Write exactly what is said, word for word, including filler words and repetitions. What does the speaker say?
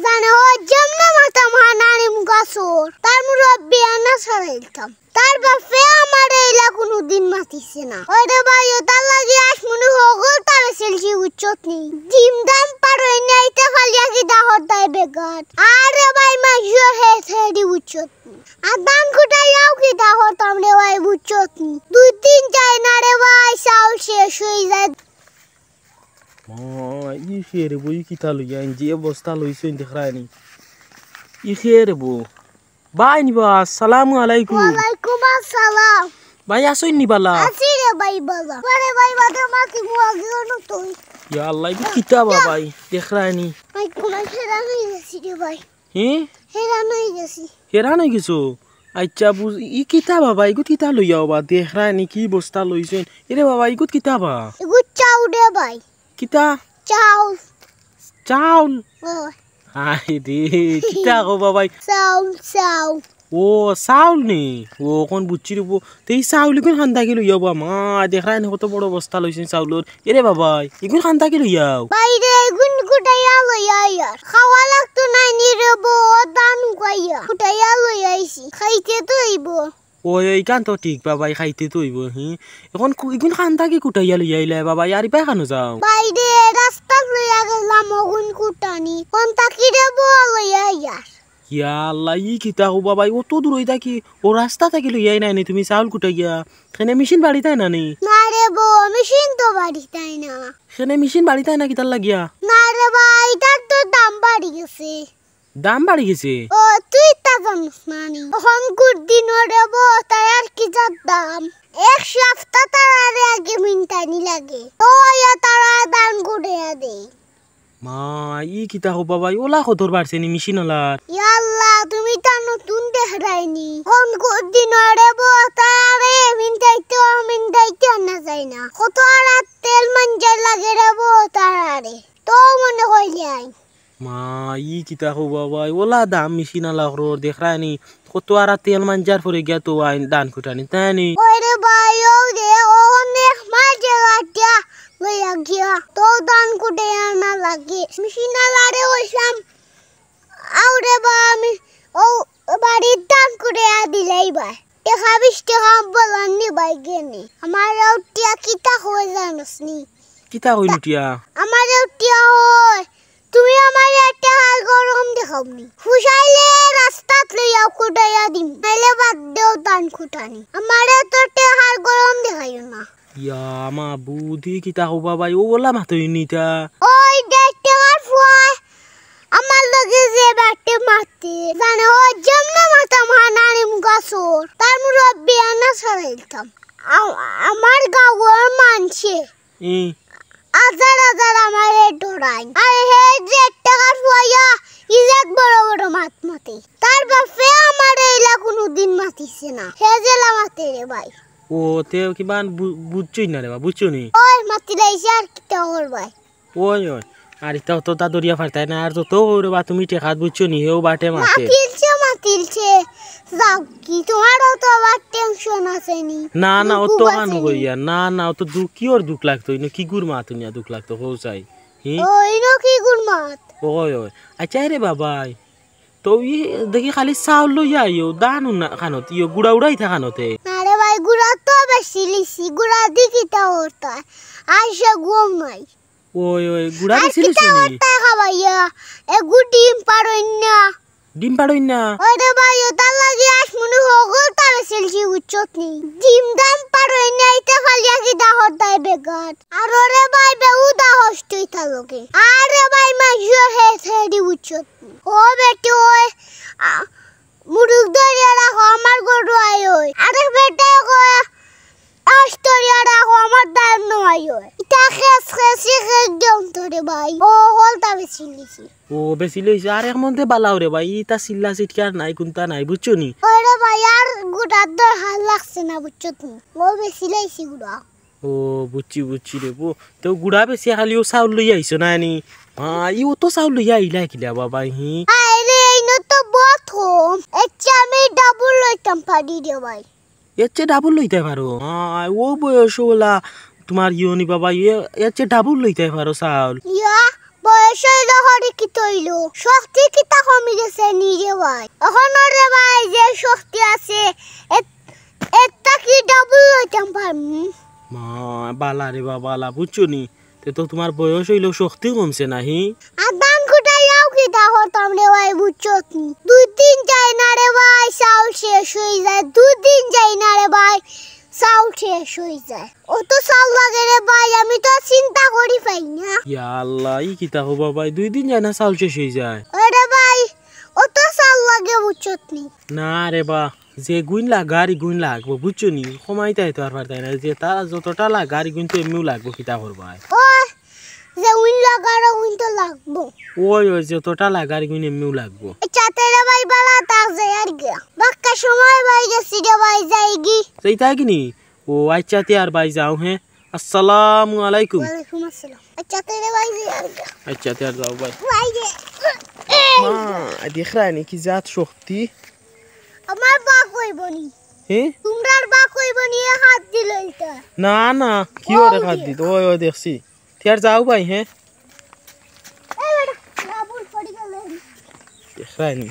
জানে ও যেমনে মাথা মানানি মুখা চোর, তার মুরব্বি আনা ছাড়াইতাম। তার বাপে আমারে ইলা কুনুদিন মাতিছে না। ওরে ভাই, ওটার লাগি আজ মনে হগল তারে সেলছি উচ্চত নি। জিম দাম পারই না, ইটা খালিয়া কি দাহর দায় বেগার। আরে ভাই, মাইজো হে ছেড়ি উচ্চত নি। আর দান কুটাইয়াও কি দাহর তামরে ভাই উচ্চত নি। দুই দিন যায় না রে ভাই, চাউল শেষ হয়ে যায়। মা, ই কে রে বো, ই কিতা লইয়া আইন, যে বস্তা লইছইন দেখরায়নি। ই কে রে বো? ভাই নি বা, আসসালামু আলাইকুম। ওয়ালাইকুম আসসালাম। ভাই, আছইন নি বালা? আছি রে ভাই, বালা। আরে ভাই, বাদে মাতি মুয়া গিয়ে না তুই। ইয়া আল্লাহ, ইগু কিতা বা ভাই? দেখরায়নি। ভাই, কোন হেরান হয়ে গেছি রে ভাই। হে? হেরান হয়ে গেছি। হেরান হয়ে গেছো? আচ্ছা, বুঝ-, ই কিতা বাবা? ইগুত কিতা লইয়া বা? দেখরায়নি কি বস্তা লইছইন। এরে বাবা, ইগুত কিতা বা? ইগুত চাউল রে ভাই। কিতা? চাউল। চাউল? ও। হায় রে, কিতা কও বাবা? চাউল, চাউল। ও, চাউল নি? ও, অখন বুঝছি রে বো। তে ই চাউল ইগুন কান থাকি লইয়া বা? মা, দেখরায়নি কত বড় বস্তা লইছইন চাউলর। এরে বাবা, ইগুন কান থাকি লইয়াও? বাইরে ইগুন কুটাইয়া লইয়া আইয়ার। খাওয়া লাগতো নায় নি রে বো, ধান উকাইয়া। কুটাইয়া লইয়া আইছি। খাইতে তো অইবো। ওই, ওই, ইখান তো ঠিক বাবা, ই খাইতে তো অইবো, হি। অখন কু-, ইগুন কান থাকি কুটাইয়া লইয়া আইলায় বাবা, আর ইবায় কানো যাও? বাইরে রাস্তাত লইয়া গেলাম অগুন কুটানি। কান থাকি রে বো লইয়া আইয়ার। ইয়া আল্লাহ, ই কিতা কও বাবা, অত দূর অই থাকি, ও রাস্তা থাকি লইয়া আইনায় নি তুমি চাউল কুটাইয়া? কেনে মেশিন বাড়িত আয় না নি? না রে বো, মেশিন তো বাড়িত আয় না। কেনে মেশিন বাড়িত আয় না কিতার লাগিয়া? না রে ভাই, ইটার তো দাম বাড়ি গেছে। দাম বাড়ি গেছে? ও, তুই তা জানোস না নি? অখন কুদিন রে বো, তারার কিতার দাম। এক সপ্তাহ তারারে আগে মিনতানি লাগে। তো ইয়া তারা দাম কুটাইয়া দেয়। মা, ই কিতা কও বাবা, ওলা কদর বাড়ছে নি মেশিন ওলার? ইয়া আল্লাহ, তুমি তা নতুন দেখরায়নি। অখন কুদিন রে বো, তারারে মিনতাইতে, মিনতাইতে না যায় না। কত আর তেল মাঞ্জার লাগে রে বো, তারারে। তো মনে কইলাই। মা, ই কিতা কও বাবা, ওলা দাম মেশিন আলা অকরর, দেখরায়নি, কত আরা তেল মাঞ্জার পরে গিয়া তো আইন ধান কুটানি, তাই নি? ওরে ভাই, ও রে, ও অনেক মাঝে গাটিয়া লইয়া গিয়া, তো ধান কুটে আনা লাগে। মেশিন আলারে কইলাম, আও রে বা, আমি ও বাড়ির ধান কুটে আ দিলাই বা। টেকা বিশ টেকা বলার নি ভাই গেনি। আমারে উঠিয়া কিতা কয় জানোস নি? কিতা কইন উঠিয়া? আমারে উঠিয়া কয়, তুমি আমারে টেকার গরম দেখাও নি। ফুসাইলে রাস্তাত লইয়া কুটাইয়া দিম। নাইলে বাদ দেও ধান কুটানি। আমারে তো টেকার গরম দেখাইও না। ইয়া মাবুদ, ই কিতা কও বাবা, ও ওলা মাতইন নি তা। ওই দেড় টেকার ফুয়া আমার লগে যে বাটে মাতে, জানে ও যেমনে মাতা মানানি মুখা চোর, তার মুরব্বি আনা ছাড়াইতাম। আ-, আমার গাঁওর মানষে ই। হাজার হাজার আমারে ডরাইন। আর হে যে টেকার ফুয়াইয়া ইজাত বড় বড় মাত মাতে। তার বাপে আমারে ইলা কুনুদিন মাতিছে না। হে যেলা মাতে রে ভাই। ও, তে কিমান বু-, বুঝছই না রে বা, বুঝছো নি? ওই মাতিলাইছে আর কিতা করবায়? ওই, ওই, আর ইতা অততা ধরিয়া পারতায় না, আর যত কও রে বা তুমি টেকাত বুঝছো নি, হেও বাটে মাতে। মাতিলছে, মাতিলছে, যাও কি, তোমার অত আবার টেনশন আছে নি? না, না, দুঃখ অত আছে কানো নি? কইয়া, না, না, অত দুঃখ, কিওর দুঃখ লাগতো, ইনো কিগুর মাত হুনিয়া দুঃখ লাগতো, কও চাই, হি? ও, ইনো কিগুর মাত? ওই, ওই, আচ্ছা রে বাবাই, তো ই দেখি খালি চাউল লইয়া আইও, ধান উনা খানোত, ইয়ো গুড়া উড়াই থাকানোতে। না রে ভাই, গুড়া তো বেশি লিছি, গুড়া দি কিতা করতা? আর সে ঘুম নাই। ওই, ওই, গুড়া আর বেশি কিতা লিছি নি? করতা খাবাইয়া? এগু ডিম পারইন না। ডিম পারইন না? ওরে ভাই, ওটার লাগি আজ মনে হগল তারে সেলছি উচ্চত নি। ডিম দাম পারইন না, ইটা খালি আগে দাহর দায় বেগার। আর ওরে ভাই, বেউ দাহস তুই তার লগে। আরে ভাই, মাইজো হে সেরি উচ্চত নি। ও বেটি, ওই, আ, মুরুগ ধরিয়া রাখো, আমার গরু আয় ওই। আরে বেটা, ওই, আস ধরিয়া রাখো, আমার দাম নয় ওই। ইটা খেস খেসি খেস দিম তোরে ভাই। ও হলতা বেশি লিছি। ও, বেশি লইছে। আর এক মন্তে বালাও রে ভাই, ইতা চিল্লা চিটকার নাই, কুন্তা নাই, বুঝছো নি? ওরে ভাই, আর গুড়ার দরকার লাগছে না, বুঝছো তুমি? ও বেশি লইছি গুড়া। ও, বুঝছি, বুঝছি রে বো। তো গুড়া বেশি খালি ও চাউল লইয়া আইছো না নি? মা, ই অত চাউল লইয়া আইলা কিলা বাবা, হি? আরে, এই ন তো বহুত কম। এর চেয়ে আমি ডাবল লইতাম পারি রে ভাই। এর চেয়ে ডাবল লইতে পারো? মা, ও বয়স ওলা তোমার ইয়নি বাবা, এ-, এর চেয়ে ডাবল লইতে পারো চাউল। ইয়া, বয়স অইলো হরি কিতা অইলো, শক্তি কিতা কমি গেছে নি রে ভাই? অখন রে ভাই যে শক্তি আছে, এত-, এর থাকি ডাবল লইতাম পারমু। মা, বালা রে বা, বালা, বুঝছো নি? তে তো তুমার বয়স অইলো, শক্তি কমছে নাহি? আর ধান কুটাইয়াও কিতা করতাম রে ভাই, বুঝছত নি? দুই দিন যায় না রে ভাই, চাউল শেষ অই যায়। দুই দিন যায় না রে ভাই, চাউল শেষ অই যায়। অত চাউল লাগে রে ভাই, আমি তো চিন্তা করি পাই না। ইয়া আল্লাহ, ই কিতা কও বা ভাই, দুই দিন যায় না চাউল শেষ অই যায়? ওরে ভাই, অত চাউল লাগে, বুঝছত নি? না রে বা, যেগুইন লাগার ইগুইন লাগবো, বুঝছো নি? কমাইতায় তো আর পারতায় না, যেটা যতটা লাগার ইগুইন তো এমনেউ লাগবো, কিতা করবায়? ও, যেগুইন লাগার ওগুইন তো লাগবো। ওই, ওই, যতটা লাগার ইগুইন এমনেউ লাগবো। আচ্ছা, তে রে ভাই, বালা থাক, যাইয়ার গিয়া। বাক্কা সময় ভাই গেছি রে ভাই, যাইগি। যাইতায় কি নি? ও আচ্ছা, তে আর ভাই যাও, হ্যাঁ? আসসালামু আলাইকুম। ওয়ালাইকুম আসসালাম। আচ্ছা, তে রে ভাই, যাইয়ার গিয়া। আচ্ছা, তে আর যাও ভাই। ভাই রে। মা, দেখরায় নি কি জাত শক্তি? আমার বা কইবো নি। হে? তুমরার বা কইবো নি, এ হাত দিল ইটা। না, না, কি ওরে হাত দিত? ওই, ওই দেখছি। তে আর যাও ভাই, হ্যাঁ? এ বেটা, না, ভুল পড়ি গেল। দেখরায় নি।